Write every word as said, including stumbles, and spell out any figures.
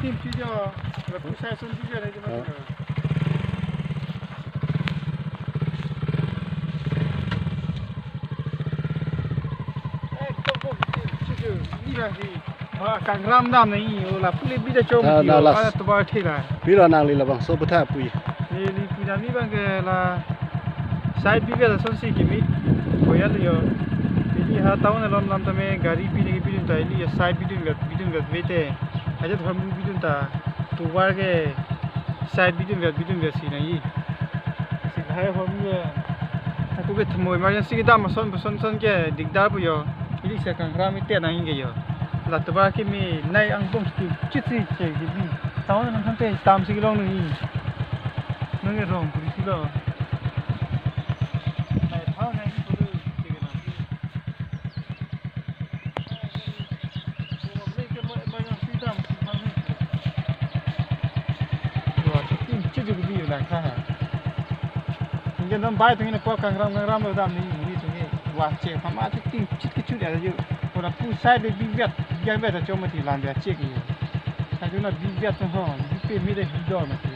Tim video, lapu sai ason video na cuma. Oh. Eh, kok, kok, video, ini lagi. Wah, kangram dam nangji, oh, lapu le bida chom. Na, video, na, las. Ada tovar thela. Pilo nangli labangso aphuthak pu? Neli pidam ni abang ke la side bivet asonsi kimi. Koya lo yo. Ili ha town along lam tame gari pine kepidun ta ili ya side bidunvet, bidunvet vete. Ajat hormu bidun ta tovar ke side bidunvet, bidunvet si nangji. Si hai hormu ya. Ako ke themo emergency kedam ason, ason, ason ke dikdar pu yo. Ili si kangram ite nangji ke yo. La tovar kimi nai angbong si chit si che gibi. Town nang kante tam si kelong nangji. Nang e rong puri si lo. Nai thau nai puri si ke nang. Wah, chitim chit ke bi lang tha ha. Ingke non bai tungin po kangram kangram lo dam ni, ni tungin. Wah, che pama chitim chit ke chut ya ju. Ora pu sai de bivet, bivet chom mati lang dia che ke. Sai ju na bivet ho, bipe mi de bidon mati.